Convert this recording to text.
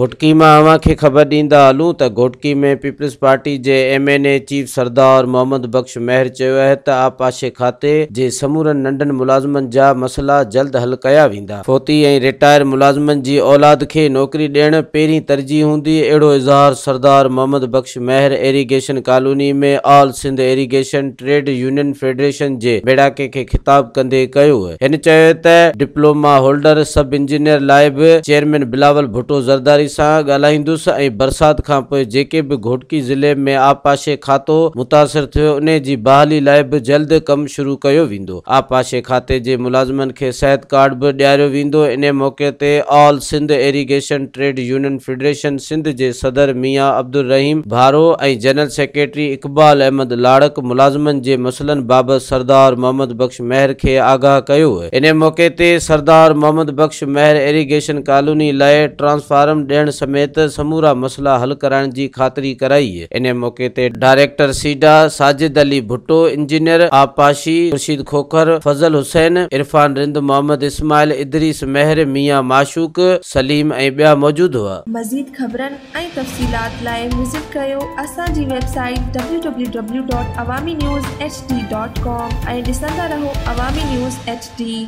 گهوٽڪي مان اوهان کي خبر ڏيندا هلون ته گهوٽڪي ۾ پيپلز پارٽي جي M N A chief Sardar Muhammad Bakhsh Mehar چيو آهي ته آبپاشي کاتي جي سمورن ننڍن ملازمن جا مسئلا جلد حل ڪيا ويندا، فوتي ۽ رٽائر ملازمن جي اولاد کي نوڪري ڏيڻ پهرين ترجيح هوندي، اهڙو اظهار Sardar Muhammad Bakhsh Mehar irrigation colony ۾ all Sindh irrigation trade union federation جي ميڙاڪي کي خطاب ڪندي ڪيو. هن چيو ته ڊپلوما هولڊر سب انجنيئر لاء به چيئرمين بلاول ڀٽو زرداري سان ڳالهائيندس ۽ برسات کانپوء جيڪي به گهوٽڪي ضلعي ۾ آبپاشي کاتو متاثر ٿيو انهي جي بحالي لاء به جلد ڪم شروع ڪيو ويندو. آبپاشي کاتي جي ملازمن کي صحت ڪارڊ به ڏياريو ويندو. انهي موقعي تي all Sindh irrigation trade union federation Sindh جي صدر ميان عبدالرحيم ڀارو ۽ جنرل سيڪريٽري اقبال احمد لاڙڪ ملازمن جي مسئلن بابت سردار محمد بخش مهر کي آگاهه ڪيو. انهي موقعي تي سردار محمد بخش مهر ايريگيشن ڪالوني لاء ٽرانسفارم ڏيڻ سميت سمورا مسئلا حل ڪرائڻ جي خاطري ڪرائي. انهي موقعي تي director SIDA Sajid Ali Bhutto, engineer آبپاشي خورشيد کوکر، فضل حسين، عرفان رند، محمد اسماعيل، ادريس مهر، ميان معشوق سليم ۽ ٻيا موجود هئا. مزيد خبرن ۽ تفصيلات لاء وزٽ ڪريو اسان جي website W W W dot Awami news H D dot com ۽ ڏسندا رهو عوامي نيوز ايڇ ڊي.